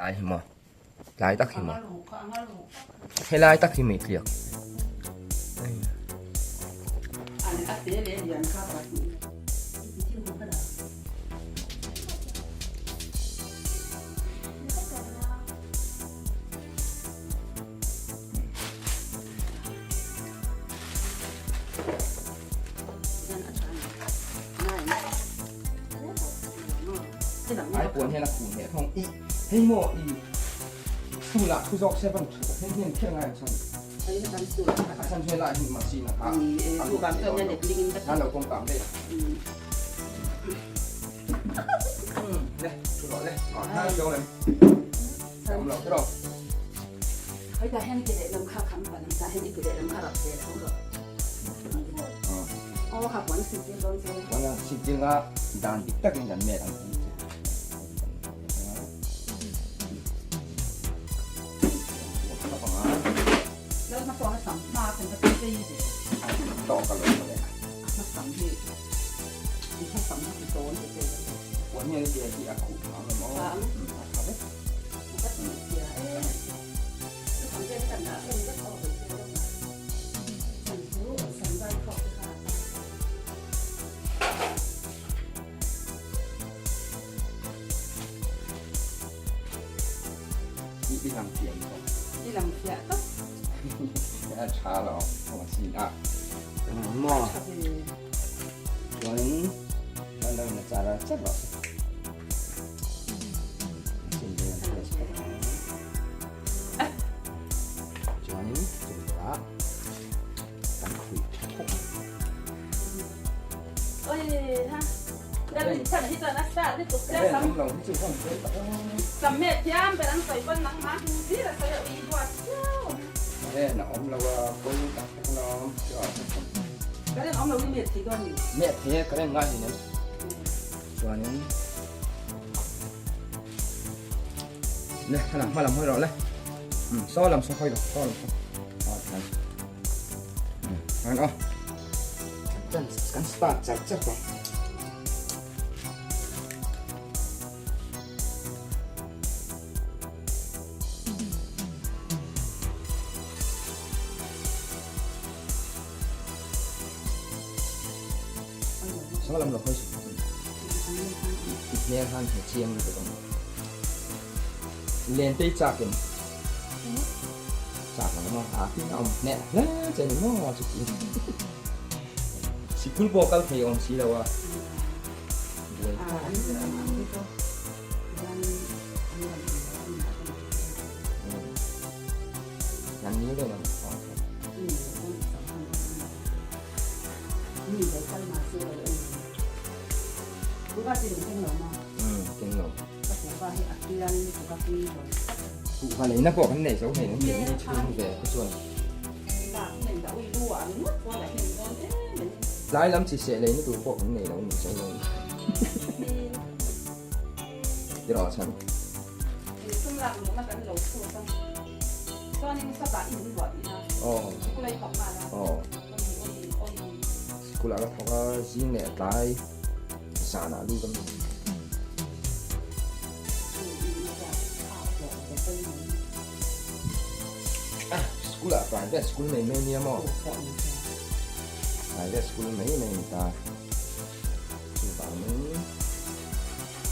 Tlai hi maw? Tlai tak hi maw? Helai tak hi mei tliak. Ai puan hian a khum leh thawng i hei maw i school ah thu zawk se van thu hian hian thil ngai ang chuan a chan chu helai hi machine a kha a lo kawng kang daih a le thu rawh le a chuang lem awm lo tiraw Chuan a siktir nga dan dik takin kan met ang tih chu. Puan hian i hi a khuh phah ang em aw. A tha vek. I lang fiah tawh. I lang fiah tawp. A tha lo a si a. Maw. Chuanin kan lo in a char a char rawh se. Chuanin chungah kan khuih tha khawp ang. Karen a awm lo a, pawi tak tak alawm. Meh thei a karen ngai hleinem. Chuanin Le hla hma lam hawi rawh le. Saw lam saw hawi rawh saw lam saw. Aw than. Than aw. Kan kan start char char tawh. Saw lam lo hawi suh. I hmel han he chiang lutuk ang. Len te i chak em? Chak ang maw? A tin a awm hneh hle che ni maw chuti. Sikul pawh kal thei awm si lo a. Buai thlak. Nan nil deuh ang. Keng lo. Kuhva leina pawh kan nei zo hei an tih ni chhung ve te chuan. Tlai lam chi seh leina tur pawh kan nei lo ni zo lo. Tiraw chhan. Aw. Aw. Sikul ah ka thawk a zing leh tlai. Zanah lu kan School ah private school mai mai nia maw? Private school mai mai ni ta. Chuvangin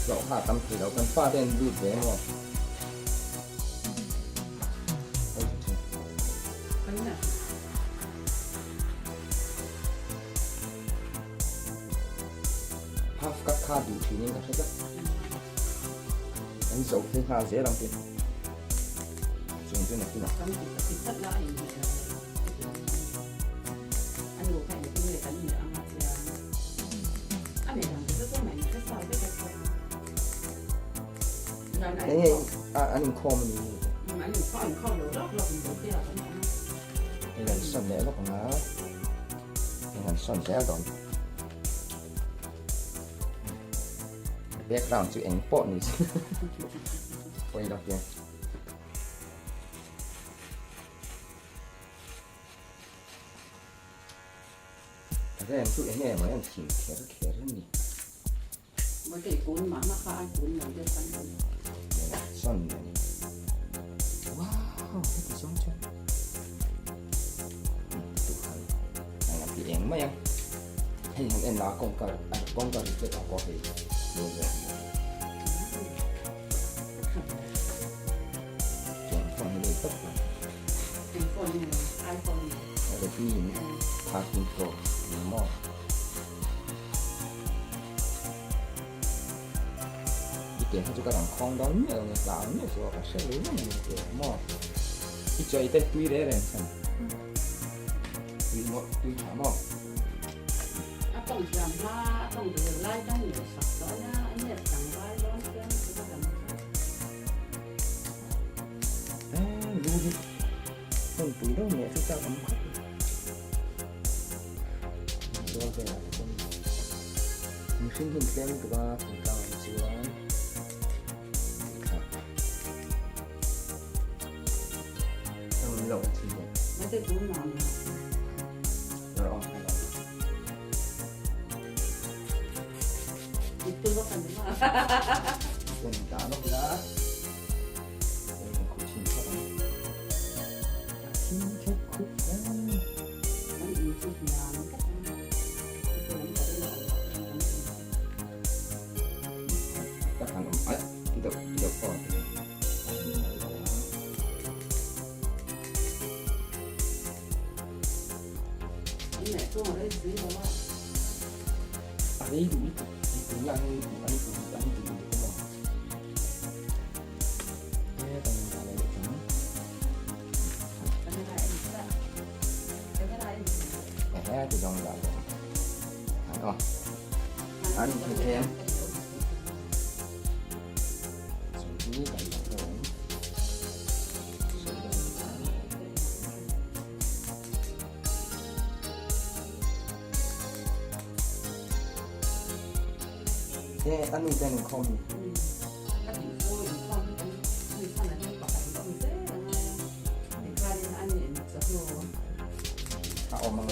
hlawh kha a tam thei lo kan fate an lut ve maw? Half cut kha duh thin in ka hre tlat. Kan zo phei nghal zel ang tin. Chung chu nakin ah. Enge an inkhawm a ni. Hei kan sawn leh lawk ang a. Hei kan sawn zel dawn. Background chu eng pawh ni se. Pawi lo hian. Rem chu enge maw em thim kher kher ni. Sawn ni. mai ang. Hei han en la kawngka kawngka reflect ah pawh hei mawi zawk a ni. Chuan phone hi nei tawp lo. Eng phone nge iPhone nge? Redmi 13 Pro ni maw? I ke kha chu ka rawn khawng dawn miah lo nge hlau miah suh a ka hre lo reng a ni teh maw i chawi te tui reng reng chuan tui maw tui tha maw a tawng thiam hma a tawng duh lai tan leh sak tawh ania a nep tlangval dawn chuan chu ka dang chuan eh lu hi hmun pui deuh leh chu chak awm khawp Zawl velah te pawn mihring hi an tlem lutuk a thingtlang ah hi chuan thlak a awm loh thin e. Dah lawk ila khuh chhin phawt ang a thim khep khup hle. Tak han awm aih ti deuh ti deuh aw ti a ni nal lo a. A rei duh lutuk tih tur lah hi an duh an duh lutuk emaw e kan indah leh leh ang. Ehe ti zawng dah leh ang aw an inhmu thei ang sawi hi kan dah deuh ang sawi deuh ang. Te a nu te an inkhawm ni. A awm ang a.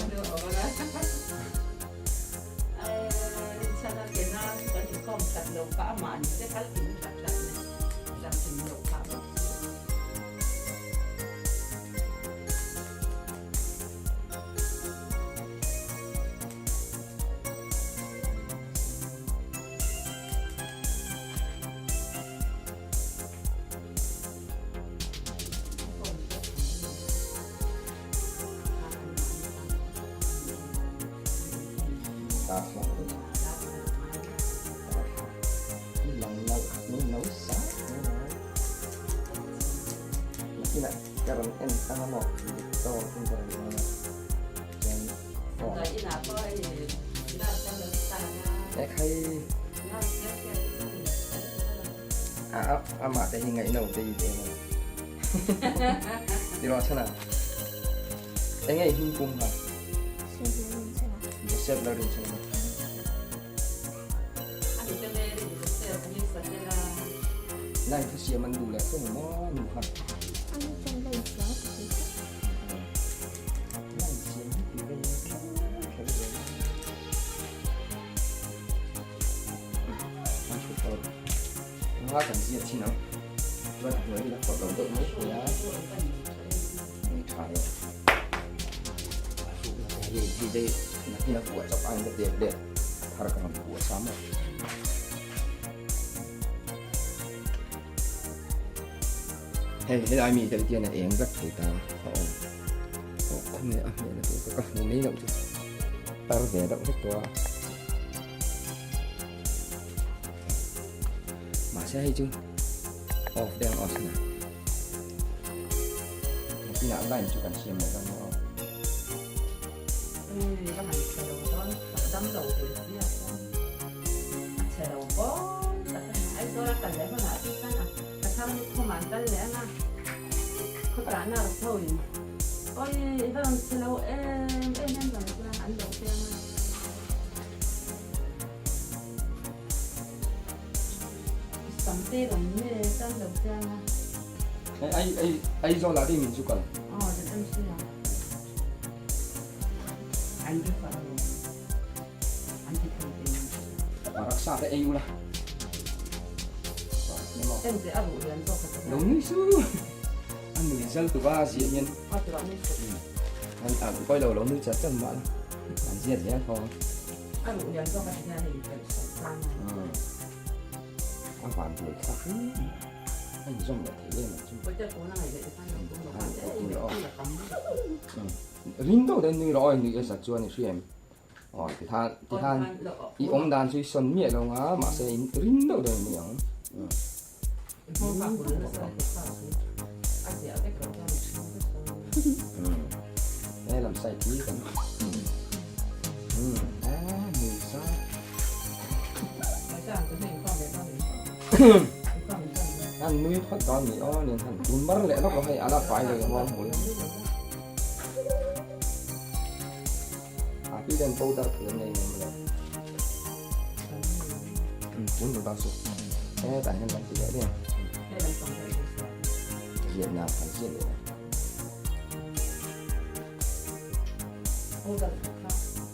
Ka rawn en tang a maw dik tawk in ka rawn en a chuan phone e khai a amah te hi ngaihno te i ve maw ti rawh chhan a enge i hming pum ha Joseph Lalrinchhana Line thu siam an duh leh fo maw nu kha. Line siam hi ti ve kher ve. An thu tawh. Nga kan ziat chin ang. Chuan a hnuai la khawt lo deuh mai thei a. Nei tha e. A hruk na te hei hi dei nakin a kuah chawp ang ka dek leh thar ka rawn kuah sa maw. Hei helai mi deuh hian a eng vek thei ta a awm. Aw khawnge a hmel a tur ka hmu mai loh chu tar ve deuh hlek tawh a. Mahse hei chu off deuh ang off na. Nakinah line chu kan siam leh dawn nia aw. Ai ai Aizawl ah dei min chu kal. Raksa te ei ula. Lo nui su. A nui zal tu ba zia hian. An an koi lo lo nui chat chat mah la. An ziat zel tho. A ruh lian zawk a ti hian hei pelh sawk tlang a. A van buai thlak hle mai. A inzawm leh thei em ang chu. Hotel pawn a ngaih leh te khan lo tum lo khan e i leh a tam. Rin deuh deuhin nui rawh aw i nuih a zat chuan i hria em? Aw tikhan tikhan i awm dan chu i sawn miah lo nga mahse in rin deuh deuhin nui ang. He lam side hi kan nui sa. An nui phawt dawn ni aw nen han tun mar leh lawk lo hei ala fai lo i huang hmul. A pi den powder thei an nei ngem lo. Tun tur dan chu hetah hian kan ti leh deuh. Ziahna kan ziah leh a.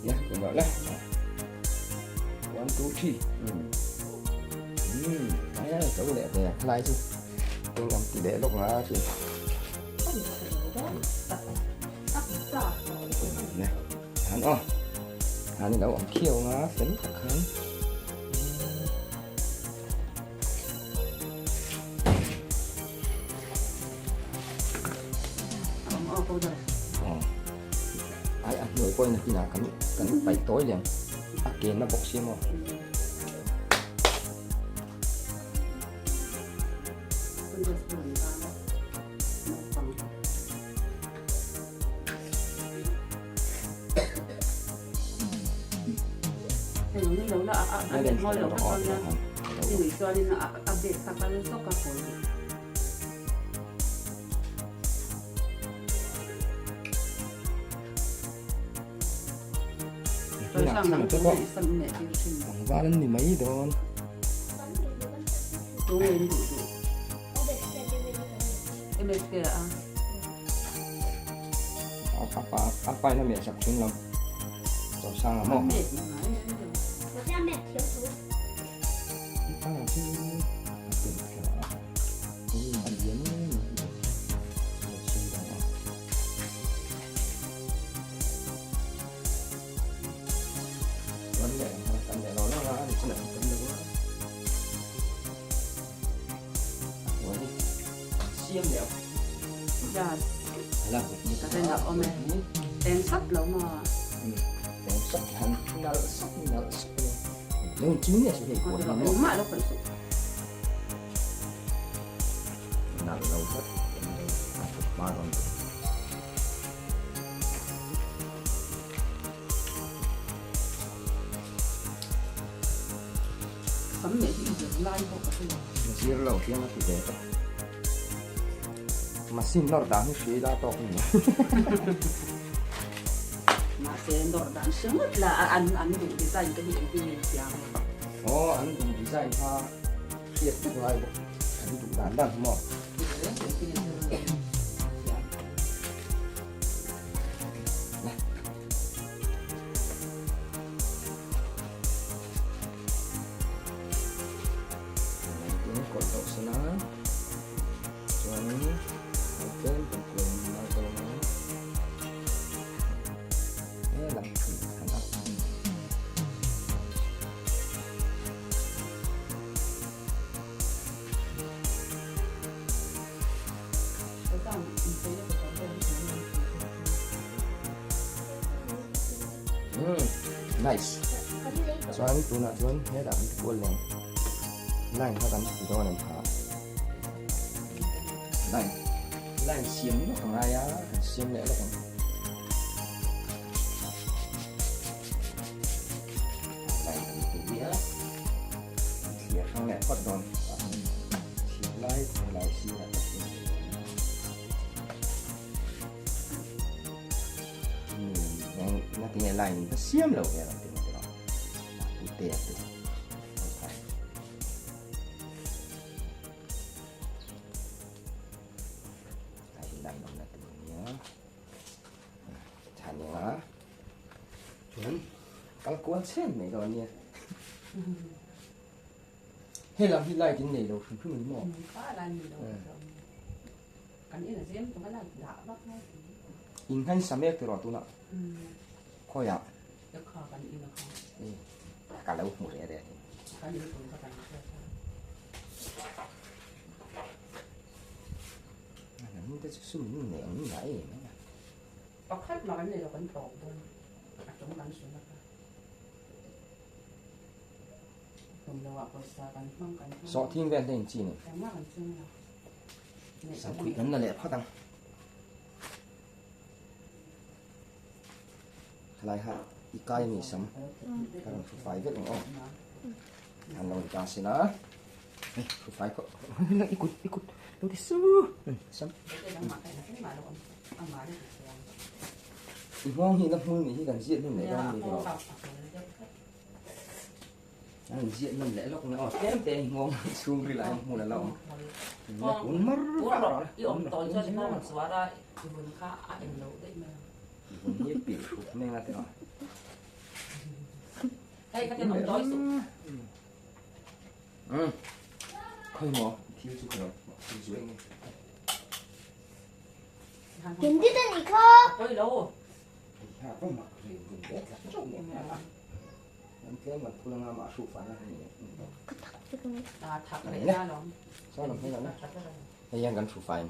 Le, tun rawh le. One, two, three. Ai zo leh ve khalai chu. Eng ang ti leh lawk nga thin. Nè, hắn o. Hắn in lo awm khiau nga fel tak khan. Ai a hnuai pawhin a kinah kan kan paih tawi lian a kenna bawk sia maw. Tlangval an ni mai dawn. A pa in a meh sak chung lam Chawsanga maw. Ka rin a awm e. Eng sap lo maw? Eng sap han nalh sap nalh sap a ni. Lung chu nge chu hei pawh hi maw? Engmah lo khawih suh. Nalh lo tlat. A thawk hma dawn tawh. Sam leh hi i zir lai bawk a hria. Zir lo hian a ti ve tawh. Machine nawr dan hi hria ila tawk a ni. Mahse nawr dan hre ngawt la an an duh design te hi engtin nge siam a? Aw an duh design kha hriat vek ngai bawk. An duh dan dan hi maw? Engtin nge zir lo siam? Nice. Chuan tunah chuan hetah kan ti kual leh ang. Line kha kan ti dawn ang kha. Line. Line siam lawk a ngai a, kan siam leh lawk ang. Line kan ti hi a. Kan thliar hrang leh phawt dawn. Thliar lai helai sirah ka siam leh dawn a. Eng tinge line in ka siam lo ve rawn ti maw tiraw. Pute a ti. Ai line awmna tur ania. Chhan eng a. Chuan kal kual chhen mai dawn ania. Hei lam hi light in nei lo hrim hrim ani maw? Kan in a zem tawh a light dah vak lai. In khan sa mek tiraw tunah? Khawiah? Ka lo hmu reh reh. Nan te chu sum in nei ang nga em em a. Pakhat mah kan nei lo kan tawp dawn a tawng kan hre lak a. Tum lo ah pawisa kan hmang kan hmang. Sawhthing vel te in chin em? Engmah kan ching lo. Sangpui kan la leh phawt ang. Khalai ha i kai mi sam ka rawn hru fai vek ang aw. Han lo ni ta sin a. Hei hru fai khawp i kut i kut lo ti su sam. I nghawng hi na hmul nih hi kan ziat hmun leh dawn ni tiraw. An ziat nawn leh lawk nia aw tlem te nghawng chhung ril ah hian hmun a la awm. Nghawng pur rawh i awm tawn chuan i nghawng a zuar a i vun kha a en loh daih mai ang. I vun hi a pilh hruk mai ang a tiraw. Hei kha ten awm tawi suh. Umm khawi maw thil chu ka lo thil zuai nge. Kendit a nih kha. Pawi lo. Ha ka mak reng reng hle tlat tlat mai a. An tlem an phul anga mah hruh fai a ni. Ka thak vek a ni. A thak leh na lawm. Saw lam hmel a hei hian kan hruh fai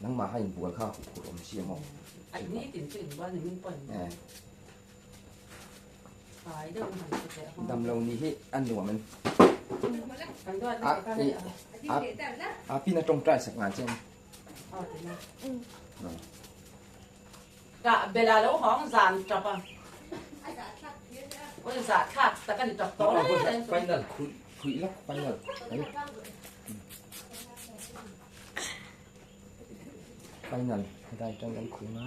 nangmah ha inbual kha huphurh awm si ang aw. Ai ni tin chu inbual ni min pawh inbual. Fai deuh han che teh ho. Damlo ni hi a nuam em. Kan duat A i a a pin a tawngtai sak ngan che. Aw ti na. Ka bela lo hawng zan tap a. Oi za thlak tak ani tap tawh le. Final khui khui lak final. Final dai tang kan khui na.